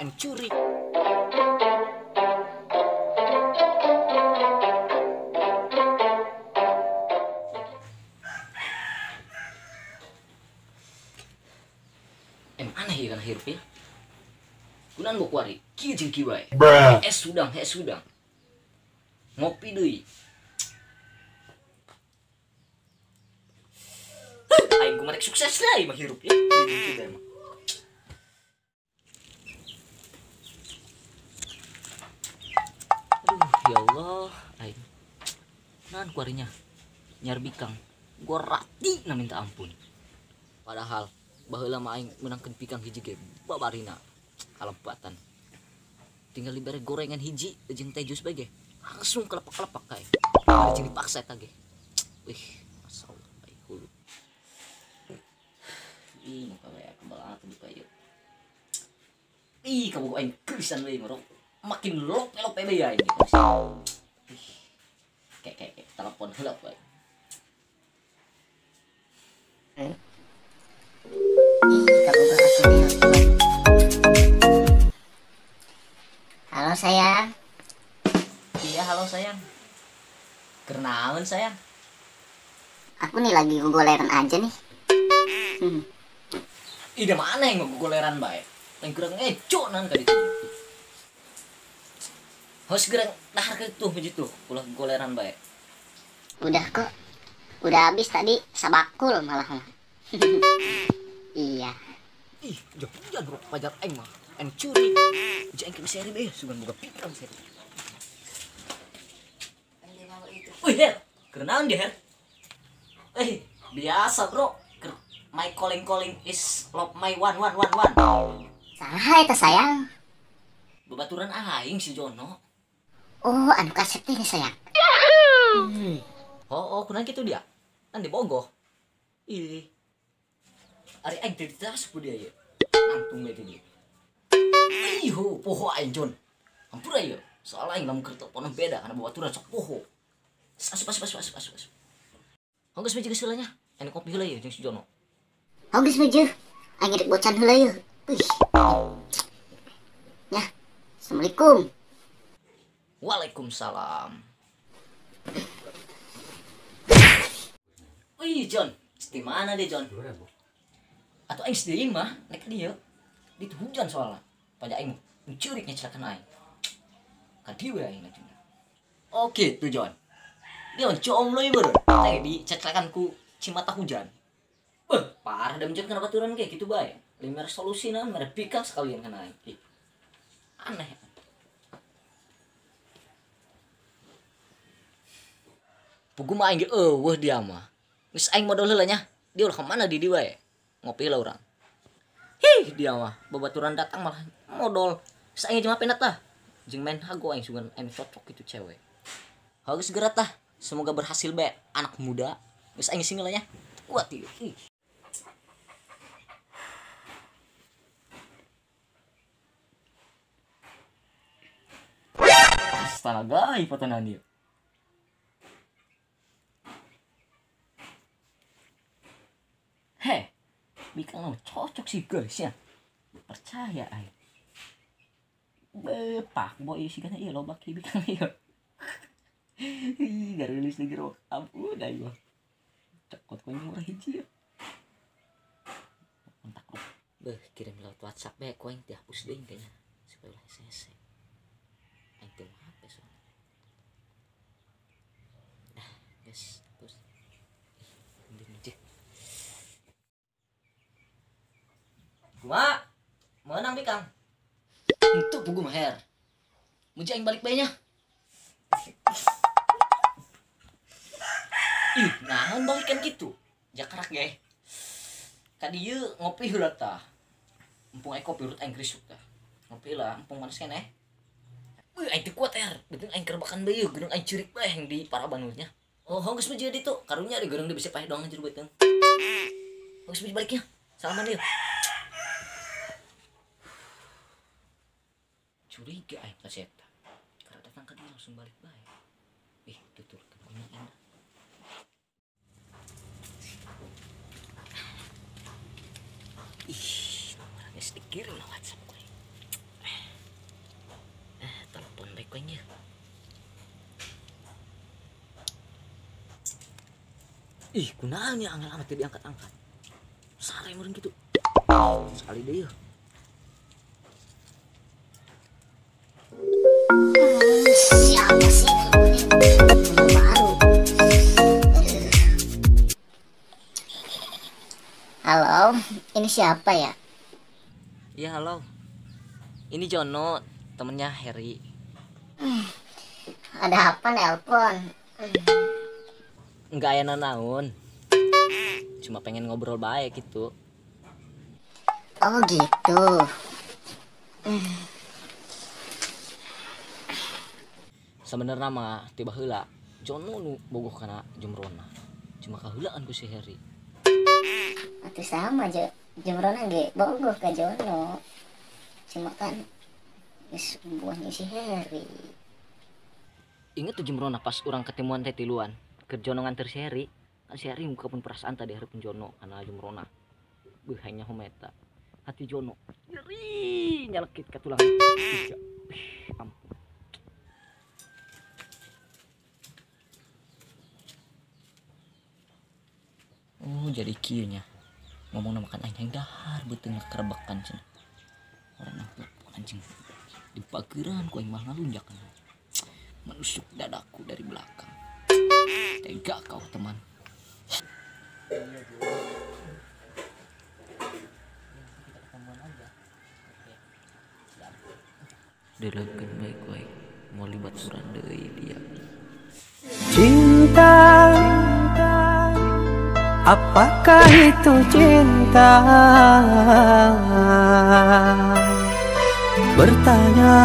Anu curi. Emang aneh ya kan hirup ya. Kunan bok wari, kieu jeung kieu wae. Es sudang, es sudang. Ngopi deui. Aing kumaha sukses lah mah hirup ya. Kieu mah. Aduh, ya Allah, aing. Naon kuarinya? Nyar bikang. Gua rati na minta ampun. Padahal baheula mah aing meunangkeun bikang hiji ge babarina. Kalempatan. Tinggal dibere gorengan hiji jeung teh jus bae ge. Langsung kelepak-kelepak kae. Ari jeung dipaksa eta ge. Wih, masyaallah bae hulu. Ih, muka bae kebal atuh buka ieu. Ih, kamu aing keusan we ngorok. Makin lope-lope bae aing. Ih. Kayak telepon heula bae. Ih, kamu aku telepon. Halo sayang. Iya, halo sayang. Kenalan sayang. Aku nih lagi gogoleran aja nih. Ih, mana yang gogoleran bae? Yang kurang ngeco nan ka ditu. Hos gerang dahar ka ditu begitu, ulah gogoleran bae. Udah kok. Udah habis tadi sabakul malah. Iya. Ih, jangan bro, pajar aing mah. Aing curi. Jeung aing bisa rib sugan boga pikang seri. Wih, Her. Kenaon dia, Her? Biasa, bro. My calling calling is love my one one one one. Saha eta sayang? Babaturan aing si Jono. Oh, anu kasep teh sayang. Oh, kunaon kitu dia? Kan di Bogoh. Ih. Ari aing teh ditasup dia ieu. Nangtung bae dia. Ih, poho aing Jon. Ampura ieu. Soalnya aing lamun keur teleponan beda karena babaturan sok poho. Asup asup asup asup asup. Honggeus meujeuh geus heula nya. Anu kopi heula ieu jeung si Jono. Honggeus meujeuh. Aing rek bocan heula ieu. Wih. Nyah. Assalamualaikum. Waalaikumsalam. Wih, Jon. Di mana deh, Jon? Atau aing sendiri mah naik ka dieu. Di hujan soalnya. Pada aing mencuri nyecelakan aing. Ka dieu we aing lajuna. Oke, tuh Jon. Dia jomblo ieu beureun. Teh dicecelakan ku cimata hujan. Beuh, parah da menjot kana baturan ge kitu bae. Limer solusi naon mere pikang sekalian kana aing. Ih. Aneh. Pugu mah aing ge eueuh dia mah. Geus aing modol heula nya. Dia ulah ka mana di dieu wae. Ngopi lah urang. Hih, dia mah babaturan datang malah modol. Geus aing jeung penat lah. Jeung main hago aing sugan aing cocok gitu cewek. Hago segera tah. Semoga berhasil bae anak muda. Geus aing single nya. Kuat ieu. Ih. Astaga, ipotonan ieu. Heh, bikang cocok sih guys ya. Percaya aing. Bepak boy sih kana ieu loba ki bikang ieu. Ih, garulis lagi rok. Ampun aing mah. Cokot ku murah hiji ya. Kontak lu. Beuh, kirim lewat WhatsApp bae ku aing dihapus deui kayaknya supaya ulah hese. Aing teu HP soalnya. Nah, guys, terus. Mundur aja. Kumaha? Meunang bikang. Untuk pugu maher. Muji aing balik bae nya. Ih, naon balikan gitu? Jakarak ge. Ka dieu ngopi heula tah. Empung aing kopi urut aing krisuk tah. Ngopi lah, empung manis keneh. Wih, aing teu kuat er. Geuning aing kerbakan bae ieu, geuning aing ceurik bae yang di paraban nya. Oh, geus meujeuh ditu. Karunya di geuning di bisa paeh doang jero beuteung. Geus meujeuh baliknya. Salaman ieu. Curiga aing ka si eta. Karena datang ka dia langsung balik bae. Ih, tuturkeun ku nya indah. Ih, geus dikirim lah WhatsApp ku. Ih, kunaon ya angel amat teu diangkat-angkat. Sare meureun kitu. Sekali deui. Siapa sih ini? Baru. Halo, ini siapa ya? Iya, halo. Ini Jono, temennya Heri. Ada apa nelpon? Enggak aya naon. Cuma pengen ngobrol baik gitu. Oh gitu. Sebenarnya mah tiba heula Jono nu bogoh kana Jumrona. Cuma kaheulaan ku si Heri. Atuh sama aja Jumrona ge bogoh ka Jono. Cuma kan geus buahnya si Heri. Ingat tuh Jumrona pas urang ketemuan teh tiluan. Keur Jono nganter si Heri. Kan si Heri ungkapun perasaan tadi hareupeun Jono kana Jumrona. Beuh hayang nyaho mah eta. Hati Jono nyeri nyalekit ka tulang. Ih, ampun. Oh, jadi kieu nya. Ngomongna makan aing hayang dahar beuteung kerebekan cenah. Orang nang telepon anjing. Dipageuran ku aing mah ngalunjak. Menusuk dadaku dari belakang. Tega kau teman. Dilekeun baik-baik, mau libat suran deui dia. Cinta, apakah itu cinta? Bertanya.